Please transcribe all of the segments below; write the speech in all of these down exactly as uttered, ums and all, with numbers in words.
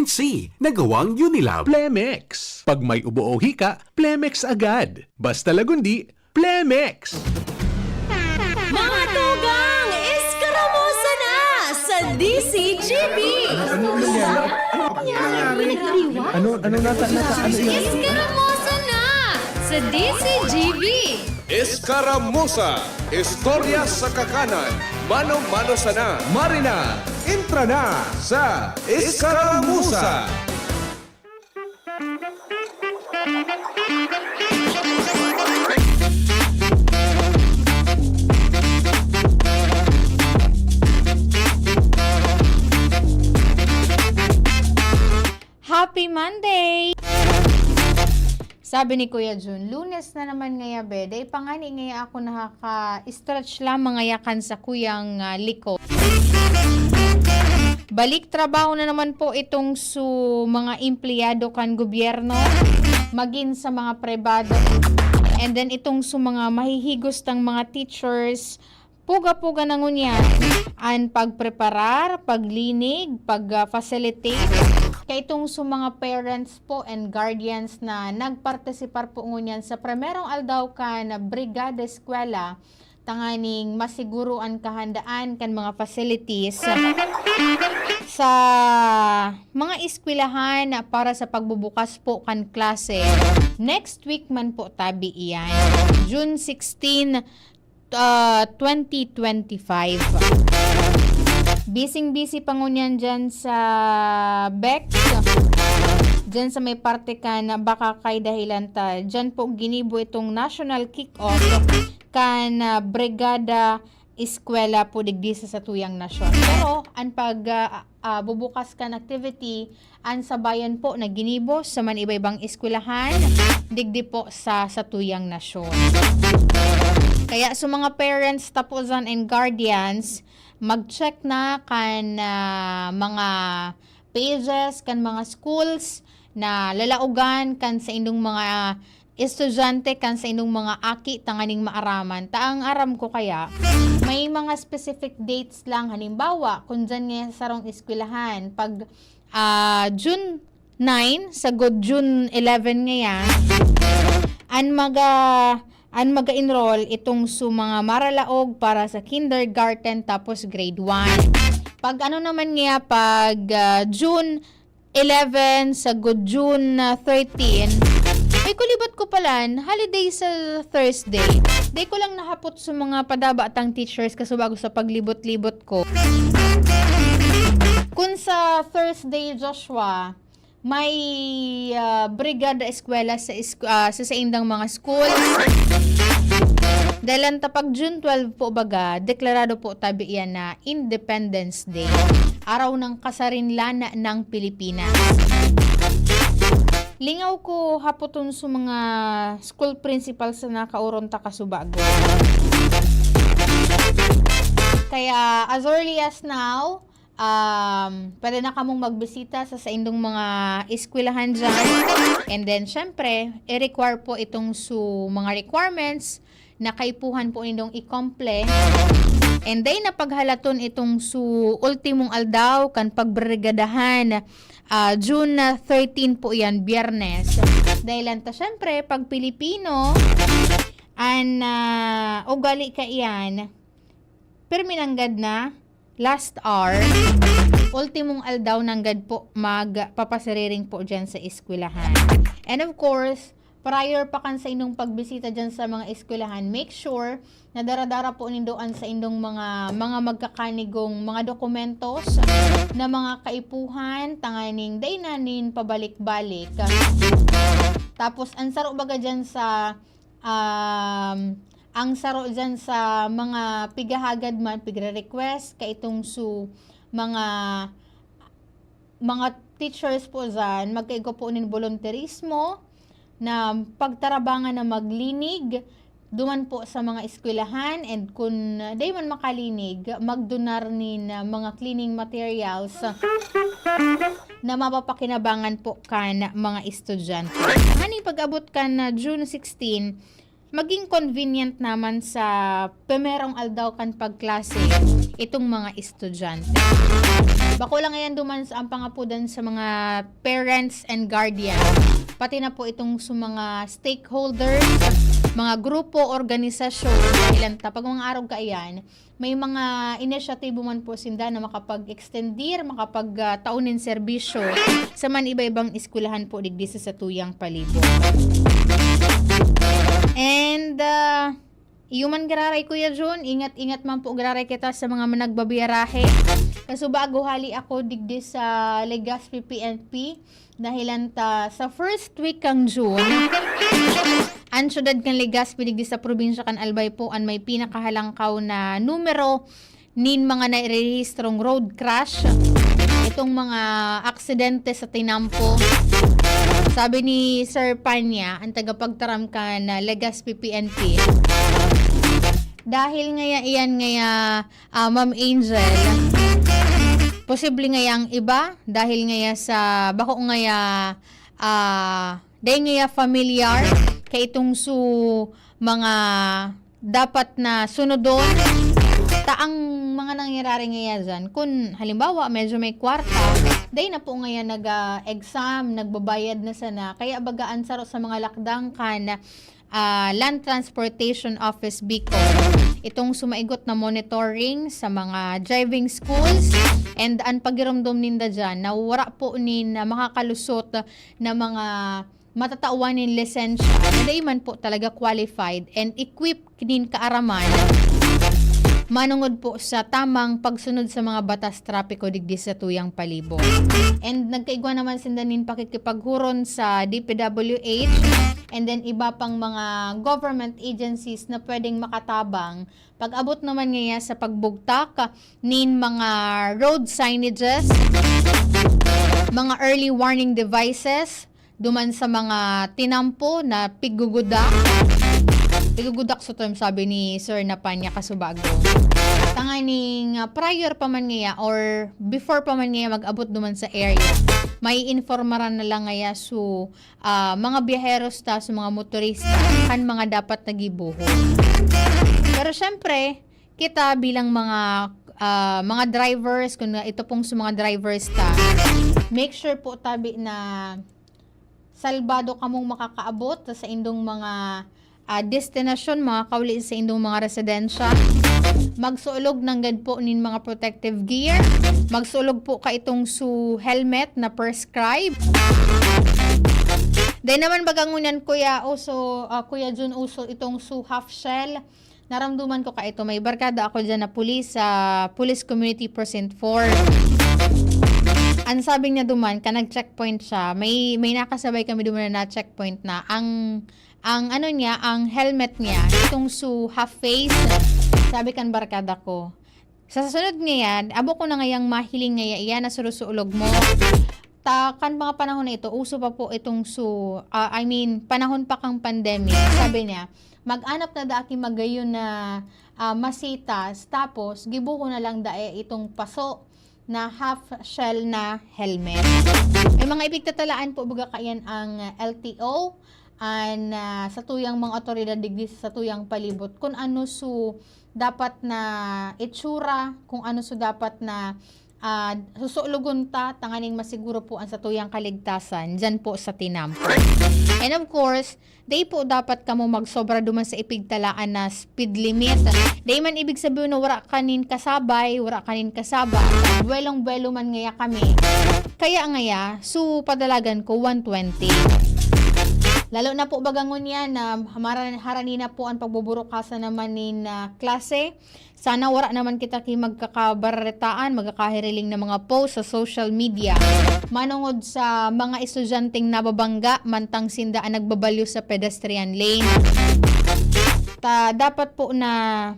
C. Nagawang Unilab. Plemex. Pag may ubo o hika, Plemex agad. Basta Lagundi, Plemex. Mga tugang, eskaramusa na sa D C G B! Ano nangyari? Ano, ano nata, nata, ano yun? Eskaramusa na sa D C G B! Eskaramusa, istorya sa kakanan, mano-mano sana. Marina, entra na sa Eskaramusa. Happy Monday! Sabi ni Kuya Jun, Lunes na naman ngaya be. Dai pa ngani ngaya ako nakaka-stretch lang mga yakan sa kuyang ah, likod. Balik trabaho na naman po itong su mga empleyado kan gobyerno, magin sa mga pribado. And then itong su mga mahihigos tang mga teachers, puga-puga na ngunyan an pagpreparar, paglinig, pag-facilitate. Kay itong su mga parents po and guardians na nagpartisipar po ngunyan sa primerong aldaw kan Brigada Eskwela, tanganing masiguro an kahandaan kan mga facilities sa mga eskwelahan para sa pagbubukas po kan klase. Next week man po tabi iyan. June sixteen, ah, twenty twenty-five. Bising-busy pa ngunyan dyan sa Bex. Dyan sa may parte kan Bacacay, dahilan ta dyan po ginibo itong national kick-off kan ah, Brigada Eskwela po digdi sa satuyang nasyon. Pero an pag ah, ah, bubukas kan activity, an sabayan po na ginibo sa man iba-ibang eskwelahan digdi po sa satuyang nasyon. Kaya sa mga parents, taposan and guardians, mag-check na kan ah, mga pages kan mga schools na lalaogan kan saindong mga estudyante, kan saindong mga aki tanganing maaraman. Ta ang aram ko kaya, may mga specific dates lang. Halimbawa, kung dyan ngayon sa sarong eskwelahan, pag ah, June nine, sagod June eleven ngaya, an maga an maga-enroll itong su mga maralaog para sa kindergarten tapos grade one. Pag ano naman ngaya, pag ah, June eleven, sagod June ah, thirteen, ay kulibot ko palan, holiday sa Thursday. Di ko lang nahapot sa mga padaba tang teachers kasi bago sa paglibot-libot ko. Kun sa Thursday, Joshua, may ah, brigada eskwela sa, esku- ah, sa saindang mga school. Dahil ang tapag June twelve po baga, deklarado po tabi iyan na Independence Day, araw ng kasarinlan ng Pilipinas. Lingaw ko hapoton sa mga school principals na nakauron ta kasubago. Kaya as early as now, um, pwede na kamong magbisita sa saindong mga eskwelahan dyan. And then, syempre, i-require po itong su mga requirements na kaipuhan po nindong ikomple. And then, napaghalaton itong su ultimong aldaw kan pagbrigadahan. Ah, June thirteen po yan, Biyernes. Dahil lang ta, syempre, pag Pilipino, an ah, ugali ka iyan, pirmi nanggad na last hour, ultimong aldaw nanggad po magpapasiriring po dyan sa eskwelahan. And of course, prior pa kan sa inyong pagbisita dyan sa mga eskwelahan, make sure na dara-dara po nindo an sa inyong mga, mga magkakanigong mga dokumentos na mga kaipuhan, tanganing dai na nin pabalik-balik. Tapos, ang saro baga dyan sa, um, ang saro dyan sa mga pighahagad man, pigre-request, kaitong su mga, mga teachers po dyan, magkaigwa po nin volunteerismo na pagtarabangan na maglinig duman po sa mga eskwelahan, and kun dai man makalinig, magdonar nin ah, mga cleaning materials na mapapakinabangan po kan mga estudyante. Nganing pag-abot kan ah, June sixteen, maging convenient naman sa primerong aldaw kan pagklase itong mga estudyante. Bako lang yan duman sa ang pangapudan sa mga parents and guardian. Pati na po itong sa mga stakeholders, mga grupo, organisasyon, ilan ta, pag mga arog kaiyan, may mga inisyatibo man po sinda na makapag-extendir, makapag, ah, taon nin serbisyo sa man iba-ibang eskwelahan po digdi sa satuyang palibot. And, ah, iyo man giraray, Kuya Jun, ingat-ingat man po giraray kita sa mga nagbabiyahe. Kasubago hali ako digdi sa Legazpi P N P, dahilan ta sa first week kan June, an syudad kan Legazpi digdi sa probinsya kan Albay po an may pinakahalangkaw na numero nin mga nairehistrong road crash, itong mga aksidente sa tinampo. Sabi ni Sir Panya, ang tagapagtaram kan, ah, Legazpi P N P, dahil ngaya iyan ngaya, ah, Ma'am Angel, posible ngaya ang iba, dahil ngaya sa bako ngaya, ah, dahil ngaya familiar kay itong su mga dapat na sunodon. Ta ang mga nangyayari ngaya diyan, kun halimbawa, medyo may kwarta, dai na po ngayon nag-, ah, exam, nagbabayad na sana. Kaya baga an saro sa mga lakdang kan, ah, Land Transportation Office Bicol, itong sumaigot na monitoring sa mga driving schools and an pagiromdom ninda diyan na wara po nin, ah, makakalusot na mga matatawan nin lisensya na dai man po talaga qualified and equipped nin kaaraman manungod po sa tamang pagsunod sa mga batas trapiko digdi sa tuyang palibot. And nagkaigwa naman sinda nin pakikipaghuron sa D P W H and then iba pang mga government agencies na pwedeng makatabang pag-abot naman ngaya sa pagbugtak nin mga road signages, mga early warning devices, duman sa mga tinampo na pigugudak. Pigugudak sa term, sabi ni Sir Napanya kasubago. Tanganing, ah, prior pa man ngaya or before pa man ngaya mag-abot duman sa area, may informaran na lang ngaya su, ah, mga biyaheros ta, su mga motorista, kan mga dapat na gibohon. Pero syempre, kita bilang mga, ah, mga drivers, kung ito pong sa mga drivers ta, make sure po tabi na salbado kamong makakaabot sa indong mga, ah, destinasyon, mga kauli sa indong mga residensya. Magsuolog nanggad po nin mga protective gear. Magsuolog po ka itong su helmet na prescribe. Dahil naman baga ngunyan, Kuya, uso, ah, Kuya Jun, uso itong su half shell. Naramduman ko ka ito, may barkada ako dyan na pulis sa Police Community Precinct four. Ang sabi niya duman, ka nag-checkpoint siya, may, may nakasabay kami duman na na-checkpoint na. Ang, ang ano niya, ang helmet niya, itong su half face, sabi kan barkada ko, sa susunod ngayan, abo ko na ngayang mahiling ngaya iyan na surusuolog mo. Ta, kan mga panahon na ito, uso pa po itong su-, ah, I mean, panahon pa kang pandemic. Sabi niya, "Mag-anap na da aki magayon na, ah, masitas, tapos gibuho na lang da, eh, itong paso na half shell na helmet." May mga ipigtatalaan po, baga kaiyan ang L T O, an, ah, sa tuyang mga otoridad digdi sa tuyang palibot, kung ano su dapat na itsura, kung ano su dapat na, ah, susulogon ta, tanganing masiguro po ang satuyang kaligtasan dyan po sa tinampo. And of course, dai po dapat kamo magsobra duman sa ipigtalaan na speed limit. Dai man ibig sabihin na wara kanin kasabay, wara kanin kasaba, buwelong-buwelo man ngaya kami. Kaya ngaya, su padalagan ko one twenty. Lalo na po baga ngunyan na mara-, harani na po ang pagbuburukasan naman nin, ah, klase. Sana wara naman kita ki magkakabaretaan, magkakahiriling na mga post sa social media manungod sa mga estudyanteng nababangga mantang sinda ang nagbabalyo sa pedestrian lane. Ta, dapat po na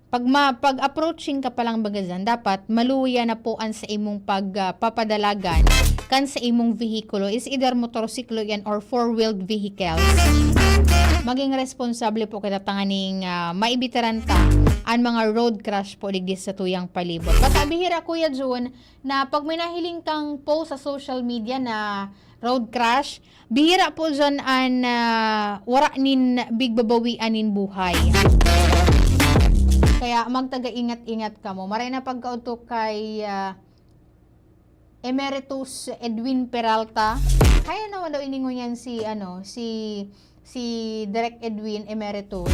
pag ma-, pag approaching ka pa lang baga dyan, dapat maluya na po ang sa imong pag, ah, papadalagan kan sa imong vehikulo, is either motorsiklo yan or four-wheeled vehicles. Maging responsable po kita tanganing, ah, maibitaran ta an mga road crash po digdi sa tuyang palibot. Basta bihira, Kuya Jun, na pag may nahiling kang post sa social media na road crash, bihira po dyan an, ah, wara nin bigbabawian nin buhay. Kaya magtaga-ingat-ingat kamo. Maray na pagkaudto kay, ah, Emeritus Edwin Peralta. Kaya naman daw ini ngunyan si, ano, si, si Direk Edwin Emeritus.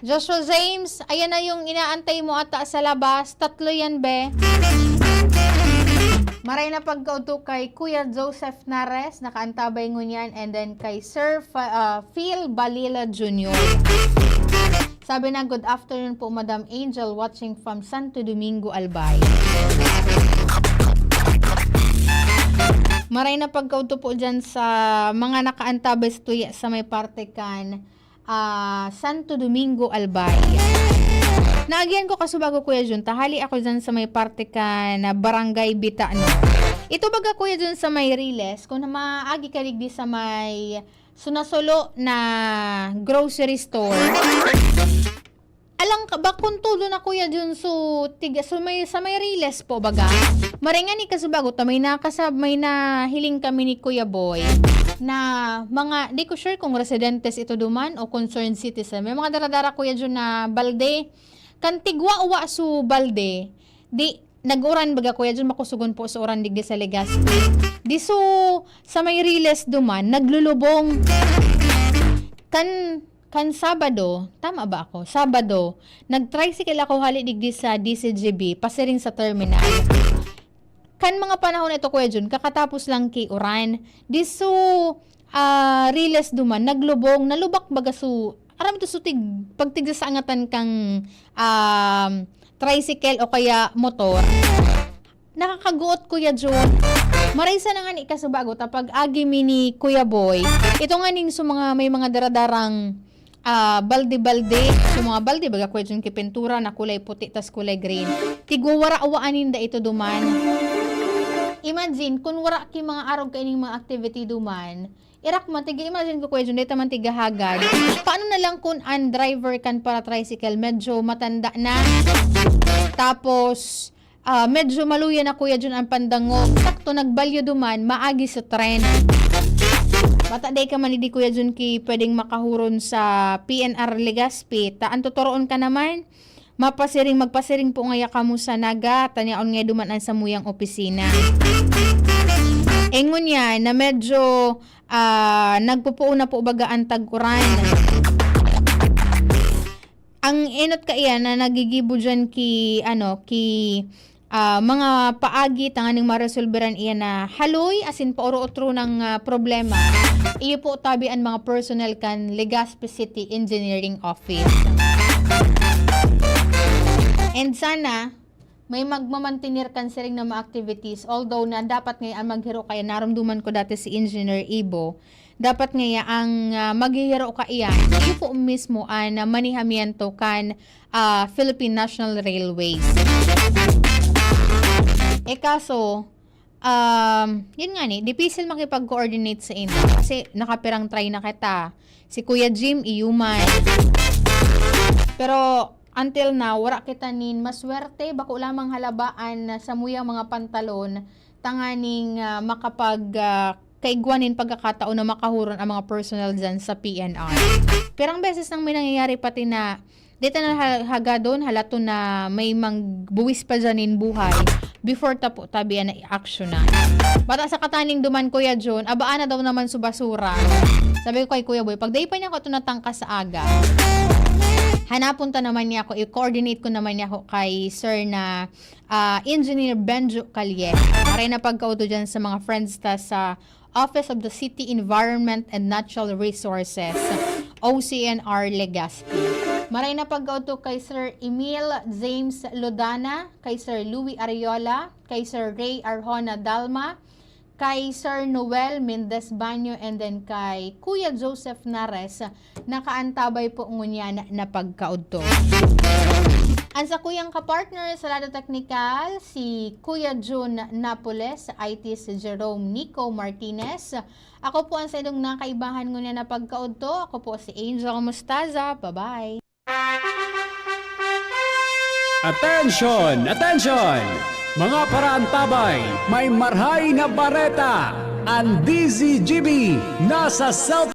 Joshua James, ayan na yung inaantay mo ata sa labas. Tatlo yan, be. Maray na pagkaudto kay Kuya Joseph Nares, nakaantabay ngunyan, and then kay Sir Fa- ah, Phil Balila Junior. Sabi na, "Good afternoon po, Madam Angel, watching from Santo Domingo, Albay." Maray na pagkaudto po dyan sa mga nakaantabay sa tuya sa may parte kan, ah, Santo Domingo, Albay. Naagihan ko kasubago, Kuya Jun, tahali ako dyan sa may parte kan, ah, Barangay Bitano. Ito baga, Kuya Jun, sa may Riles, kung maagi ka digdi sa may sunasulo na grocery store. Alang ka, bakong todo na, Kuya Jun, so, tiga, so may, sa may Riles po, baga. Maray ngani kasubago ta, may nakasab-, may nahiling kami ni Kuya Boy na mga, di ko sure kung residentes ito duman o concerned citizen. May mga dara-dara, Kuya Jun, na balde. Kan tigwa-wa so balde, di, nag-uran baga, Kuya Jun, makusugon po sa uran digdi sa Legazpi. Di so, sa may Riles duman, naglulubong. Kan, kan Sabado, tama ba ako? Sabado, nag-tricycle ako hali digdi sa D C G B, pasiring sa terminal. Kan mga panahon na ito, Kuya Jun, kakatapos lang ki uran. Di so, ah, Riles duman, naglubong, nalubak baga so, aram ito so tig-, pagtigsa sa angatan kang, um, tricycle o kaya motor. Nakakaguot, Kuya Jun. Maray sa na ngani kasubago ta pag-agi mi ni Kuya Boy. Ito nganing so mga, may mga daradarang, ah, balde-balde. So, mga balde, baga, Kuya Jun, ki pintura na kulay puti tas kulay green. Tigwawara-wa aninda ito duman. Imagine, kung wara ki mga arog kaining mga activity duman, irak man, tiga, imagine ko, Kuya Jun, dito man tiga hagad. Paano na lang kung ang driver kan para tricycle, medyo matanda na? Tapos, ah, medyo maluya na, Kuya Jun, ang pandangog. Sakto, nagbalyo duman, maagi sa tren. Bata day ka man, di, Kuya Jun, ki pwedeng makahuron sa P N R Legazpi. Ta, ang totoroon ka naman, mapasiring, magpasiring po ngaya kamo sa Naga, tanyaon ngaya duman ang samuyang opisina. Engon yan, na medyo, ah, nagpupuon na po baga ang tag-uran. Ang enot kaiyan na nagigibo diyan ki, ano, ki, ah, mga paagi tanganing maresolberan iyan na haloy, asin paoro-otro ng, ah, problema. Iyo po tabi ang mga personnel kan Legazpi City Engineering Office. And sana, may magmamantener kan siring na mga activities, although na dapat ngayon ang maghiro kaya narumduman ko dati si Engineer Ibo, dapat ngaya ang, ah, maghihiro kaiyan, iyo po mismo ang, ah, manihamiento kan, ah, Philippine National Railways. Eh, kaso, um, yun nga ni, dipisil makipag-coordinate sa inyo kasi nakapirang try na kita. Si Kuya Jim, iyo man. Pero until now, wala kita nin maswerte, bako lamang halabaan na samuyang mga pantalon, tanganing, ah, makapag, ah, kaigwa nin pagkakataon na makahuron ang mga personnel dyan sa P N R. Pirang beses nang may nangyayari pati na dito na ha-, hagadon, halaton na may mang buwis pa dyan nin buhay before tapo tabi na i-action na. Bata sa kataning duman, Kuya John, abaan na daw naman sa basura. Sabi ko kay Kuya Boy, "Pag dai pa niya ako ito natangka sa aga, hanapon ta naman niya ako, i-coordinate ko naman niya ako kay sir na ah, Engineer Benjo Calleja." Maray na pagkauto dyan sa mga friends ta sa Office of the City Environment and Natural Resources, O C N R Legazpi. Maray na pagkauto kay Sir Emil James Lodana, kay Sir Louis Ariola, kay Sir Ray Arjona Dalma, kay Sir Noel Mendez Baño, and then kay Kuya Joseph Nares, nakaantabay po ngunyan na pagkaudto. Ang sakuyang kapartner sa lado teknikal, si Kuya Jun Napoles, I T si Jerome Nico Martinez. Ako po ang sa inyong nakaibahan ngunyan na pagkaudto. Ako po si Angel Mostaza. Bye-bye. Attention! Attention! Mga paraantabay, may marhay na bareta! Ang D Z G B nasa South